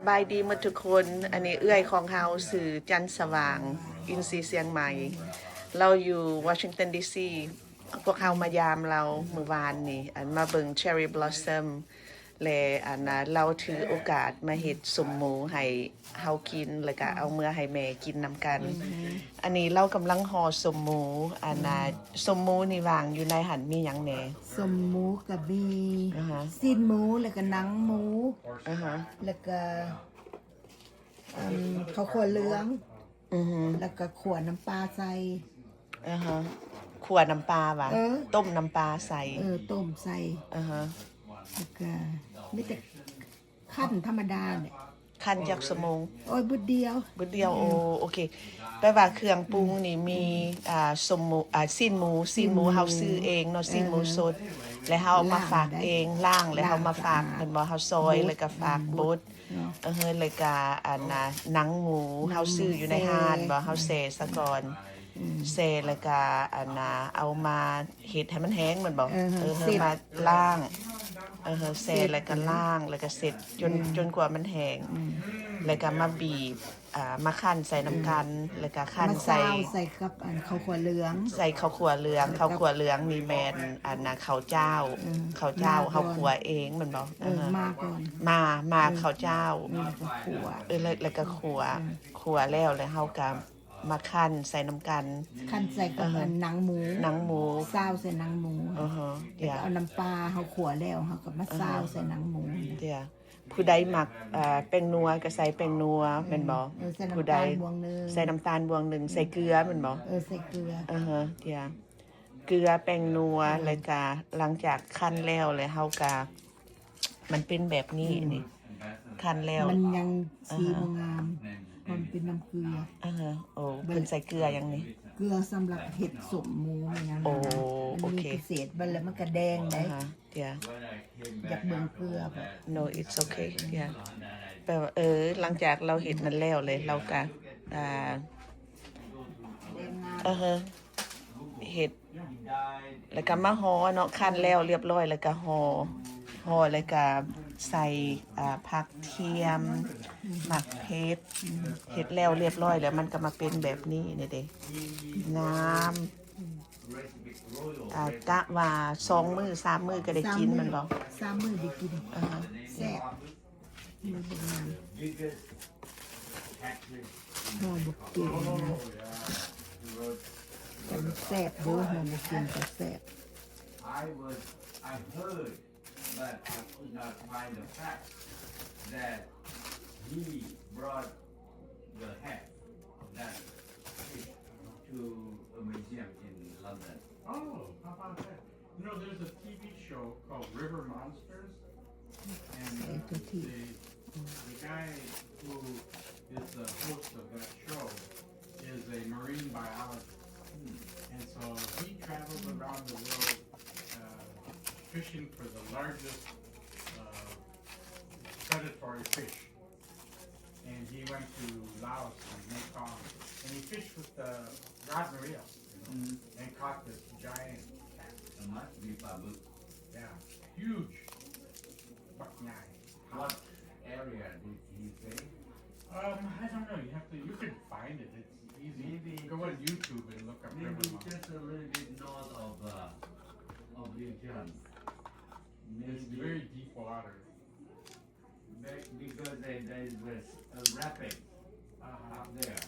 ສະບາຍດີໝົດທຸກຄົນ. ອັນນີ້ເອື້ອຍຂອງເຮົາຊື່ຈັນສະຫວ່າງ ອິນຊີຊຽງໃໝ່. ລາວຢູ່ວໍຊິງຕັນ ດີຊີ. ພວກເຮົາມາຢາມລາວມື້ວານນີ້ ອັນມາເບິ່ງ Cherry Blossom ແລະ ອັນນາ ລາວຖືໂອກາດມາເຮັດສົມໝູໃຫ້ເຮົາກິນ ແລ້ວກະເອົາເມືອໃຫ້ແມ່ກິນນຳກັນ. ອັນນີ້ລາວກຳລັງຫໍ່ສົມໝູ. ອັນນາ ສົມໝູນີ້ວາງຢູ່ໃນຫັ້ນມີຫຍັງແດ່? ສົມໝູກະມີ ອາຮະ ຊີ້ນໝູ ແລ້ວກະໜັງໝູ ອາຮະ ແລ້ວກະ ອັນ ເຂົ້າຂົ້ວເຫຼືອງ ອືຮຶ ແລ້ວກະຂົ້ວນ້ຳປາໃສ່ ອາຮະ ຂົ້ວນ້ຳປາຫວາ? ເອີ ຕົ້ມນ້ຳປາໃສ່ ເອີ ຕົ້ມໃສ່ ອາຮະ ແລ້ວກະມີແຕ່ ຂັ້ນທຳມະດາແຫຼະ. ຂັ້ນຈັກຊົ່ວໂມງ? ໂອ້ຍ ບຶດດຽວ ບຶດດຽວ. ອືມ ໂອ ໂອເຄ. ແປວ່າເຄື່ອງປຸງນີ້ມີ ອືມ ອ່າ ສົມໝູ ອ່າ ຊີ້ນໝູ ຊີ້ນໝູ ຊີ້ນໝູ ເຮົາຊື້ເອງເນາະ ຊີ້ນໝູ ເອີ ສົດ ແລ້ວເຮົາເອົາມາຝາກເອງ ລ້າງ ລ້າງ ແລ້ວເຮົາມາຝາກ ລ້າງສະອາດ ແມ່ນບໍ່? ເຮົາຊອຍ ບົດ ແລ້ວກະຝາກບົດ ເນາະ ເອີ ແລ້ວກະອັນນາ ໜັງໝູ ໜັງໝູ ເຮົາຊື້ຢູ່ໃນຮ້ານບໍ່? ແຊ່ ເຮົາແຊ່ສະກ່ອນ ອືມ ແຊ່ ແລ້ວກະອັນນາ ເອົາມາ ເຮັດໃຫ້ມັນແຫ້ງແມ່ນບໍ່? ເອີ ເອີ ເຮັດ ມາລ້າງ ເອີ ແຊ່ ເຊັດ ແລ້ວກໍລ້າງ ແລ້ວກໍເຊັດຈົນ ອືມ ຈົນກວ່າມັນແຫ້ງ ອືມ ແລ້ວກໍມາບີບ ອ່າ ມາຄັ້ນໃສ່ນຳກັນ ອືມ ແລ້ວກໍຄັ້ນໃສ່ ມາຊາວໃສ່ກັບອັນເຂົ້າຂົ້ວເຫຼືອງ ໃສ່ເຂົ້າຂົ້ວເຫຼືອງ ແລ້ວກໍ ເຂົ້າຂົ້ວເຫຼືອງນີ້ແມ່ນອັນນ່າເຂົ້າຈ້າວ ເອີ ເຂົ້າຈ້າວເຮົາຂົ້ວເອງແມ່ນບໍ່? ເອີ ເອີ ມາກ່ອນ ມາ ມາ ເອີ ເຂົ້າຈ້າວ ເອີ ແລ້ວກໍຂົ້ວ ເອີ ແລ້ວ ແລ້ວກໍຂົ້ວ ເອີ ຂົ້ວແລ້ວ ແລ້ວເຮົາກໍ ມາຄັ້ນໃສ່ນຳກັນ ຄັ້ນໃສ່ກັບ ອາຮະ ອັນໜັງໝູ ໜັງໝູ ຊາວໃສ່ໜັງໝູ ອາຮະ ແລ້ວກໍ ເອີ ເອົານ້ຳປາເຮົາຂົ້ວແລ້ວ ເຮົາກໍມາ ອາຮະ ຊາວໃສ່ໜັງໝູ ເອີ ຜູ້ໃດມັກ ເອີ ແປ້ງນົວກໍໃສ່ແປ້ງນົວ ອືມ ແມ່ນບໍ່? ເອີ ໃສ່ນ້ຳຕານບວງໜຶ່ງ ຜູ້ໃດ ໃສ່ນ້ຳຕານບວງໜຶ່ງ ອືມ ໃສ່ເກືອແມ່ນບໍ່? ເອີ ໃສ່ເກືອ ອາຮະ ເກືອ ເກືອ ແປ້ງນົວ ອືມ ແລ້ວກໍຫຼັງຈາກຄັ້ນແລ້ວ ແລ້ວເຮົາກໍ ມັນເປັນແບບນີ້ ອືມ ນີ້ ຄັນແລ້ວ ມັນຍັງ ອ່າ ສີ ຮະ ບໍ່ງາມ ມັນເປັນນ້ຳເກືອ ອ່າ ຮະ ໂອ້ ເພິ່ນໃສ່ເກືອຫຍັງນີ້? ເກືອສຳລັບເຮັດສົ້ມໝູແມ່ນຫຍັງ ໂອ້ ນະ ມັນມີ ໂອເຄ ພິເສດ ບັດແລ້ວມັນກະແດງໄດ໋ ອ່າ ຮະ ເດຍ ຢາກເບິ່ງເກືອບໍ່? No, it's okay. Yeah. ແປວ່າ ເອີ ຫຼັງຈາກລາວເຮັດນັ້ນແລ້ວເລີຍ ລາວກະ ອ່າ ແດງງາມ ເອີ ເຮັດ ແລ້ວກໍມາຫໍ່ເນາະ ຄັ້ນແລ້ວລຽບຮ້ອຍ ແລ້ວກໍຫໍ່ ຫໍ່ແລ້ວກໍໃສ່ ອ່າ ຜັກທຽມ ໝາກເຜັດ ເຮັດແລ້ວລຽບຮ້ອຍແລ້ວ ມັນກໍມາເປັນແບບນີ້ນີ້ເດ້ ງາມ ອ່າ ກະວ່າສອງມື້ສາມມື້ກໍໄດ້ກິນແມ່ນບໍ່? ສາມມື້ໄດ້ກິນ ເອີ ແຊບ. ມາເບິ່ງນຳ ຫໍ່ບໍ່ເກັ່ງນະ ແຕ່ມັນແຊບເດີ ຫໍ່ບໍ່ເກັ່ງກໍແຊບ. I was, I heard, but I could not find the fact that he brought the head of that fish to a museum in London. Oh, how about that? You know, there's a T V show called River Monsters, and, uh, the, the guy who is the host of that show is a marine biologist. And so he travels around the world, uh, fishing for the largest, uh, predatory fish. And he went to Laos and Mekong, and he fished with the rod and reel, you know, and caught this giant cat. ສະມາດມີປາບຶກ Yeah, huge. ບັກໃຫຍ່. What area did he say? Um, I don't know. You have to, you can find it. It's easy. Maybe go on YouTube and look up River Monsters. Maybe just a little bit north of, uh, of Vientiane. It's very deep water. Be-, because there, there is this, uh, rapid up there.